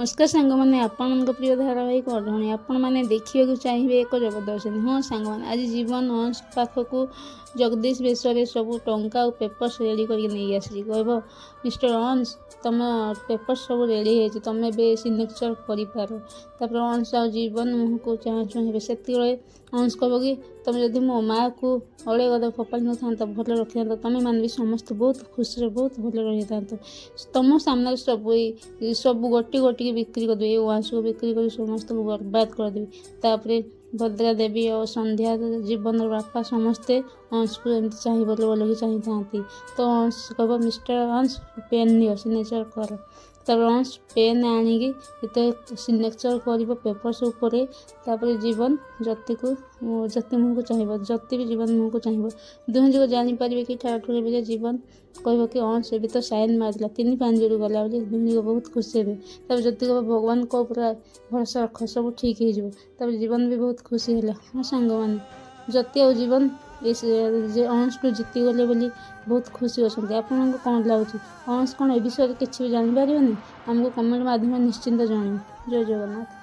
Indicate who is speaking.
Speaker 1: ନମସ୍କାର ସାଙ୍ଗମାନେ, ଆପଣଙ୍କ ପ୍ରିୟ ଧାରାବାହିକ ଅଢଣୀ ଆପଣମାନେ ଦେଖିବାକୁ ଚାହିଁବେ ଏକ ଜବରଦସ୍ତ। ହଁ ସାଙ୍ଗମାନେ, ଆଜି ଜୀବନ ଅଂଶ ପାଖକୁ ଜଗଦୀଶ ବେଶରେ ସବୁ ଟଙ୍କା ଆଉ ପେପର୍ସ ରେଡ଼ି କରିକି ନେଇ ଆସିଛି। କହିବ, "ମିଷ୍ଟର ଅଂଶ, ତମ ପେପର୍ସ ସବୁ ରେଡ଼ି ହେଇଛି, ତମେ ଏବେ ସିଗ୍ନେଚର୍ କରିପାର।" ତାପରେ ଅଂଶ ଆଉ ଜୀବନ ମୁହଁକୁ ଚାହାଁ ଚାହୁଁ ହେବେ। ସେତିକିବେଳେ ଅଂଶ କହିବ କି ତମେ ଯଦି ମୋ ମାଆକୁ ଅଳିଆ ଗଦା ଫୋପାଡ଼ି ନଥାନ୍ତ, ଭଲ ରଖିଥାନ୍ତ, ତମେମାନେ ବି ସମସ୍ତେ ବହୁତ ଖୁସିରେ ବହୁତ ଭଲରେ ରହିଥାନ୍ତ। ତମ ସାମ୍ନାରେ ସବୁ ଏଇ ସବୁ ଗୋଟି ଗୋଟିକି ବିକ୍ରି କରିଦେବି, ଏଇ ୱାନ୍ସକୁ ବିକ୍ରି କରି ସମସ୍ତଙ୍କୁ ବର୍ବାଦ କରିଦେବି। ତାପରେ ଭଦ୍ରା ଦେବୀ ଆଉ ସନ୍ଧ୍ୟା, ଜୀବନର ବାପା ସମସ୍ତେ ଅଂଶକୁ ଏମିତି ଚାହିଁ ବୋଲିକି ଚାହିଁଥାନ୍ତି। ତ ଅଂଶ କହିବ, "ମିଷ୍ଟର ଅଂଶ, ପେନ୍ ନିଅ, ସିଗ୍ନେଚର୍ କର।" ତାପରେ ଅଂଶ ପେନ୍ ଆଣିକି ଯେତେବେଳେ ସିଗ୍ନେଚର୍ କରିବ ପେପର୍ସ ଉପରେ, ତାପରେ ଜୀବନ ଜ୍ୟୋତିକୁ, ଜ୍ୟୋତି ମୁହଁକୁ ଚାହିଁବ, ଜ୍ୟୋତି ବି ଜୀବନ ମୁହଁକୁ ଚାହିଁବ। ଦୁହେଁ ଯାକ ଜାଣିପାରିବେ କି ଠାରୁ ହେବେ ଯେ ଜୀବନ କହିବ କି ଅଂଶ ଏବେ ତ ସାଇନ୍ ମାରିଥିଲା, ତିନି ପାଞ୍ଜିରୁ ଗଲା ବୋଲି। ଦୁହେଁ ଯାକ ବହୁତ ଖୁସି ହେବେ। ତାପରେ ଜ୍ୟୋତି କହିବ, "ଭଗବାନଙ୍କ ଉପରେ ଭରସା ରଖ, ସବୁ ଠିକ୍ ହେଇଯିବ।" ତାପରେ ଜୀବନ ବି ବହୁତ ଖୁସି ହେଲା। ହଁ ସାଙ୍ଗମାନେ, ଜ୍ୟୋତି ଆଉ ଜୀବନ ଏ ଯେ ଅଂଶଠୁ ଜିତିଗଲେ ବୋଲି ବହୁତ ଖୁସି ଅଛନ୍ତି। ଆପଣଙ୍କୁ କ'ଣ ଲାଗୁଛି, ଅଂଶ କ'ଣ ଏ ବିଷୟରେ କିଛି ବି ଜାଣିପାରିବନି? ଆମକୁ କମେଣ୍ଟ ମାଧ୍ୟମରେ ନିଶ୍ଚିନ୍ତ ଜଣାଇବେ। ଜୟ ଜଗନ୍ନାଥ।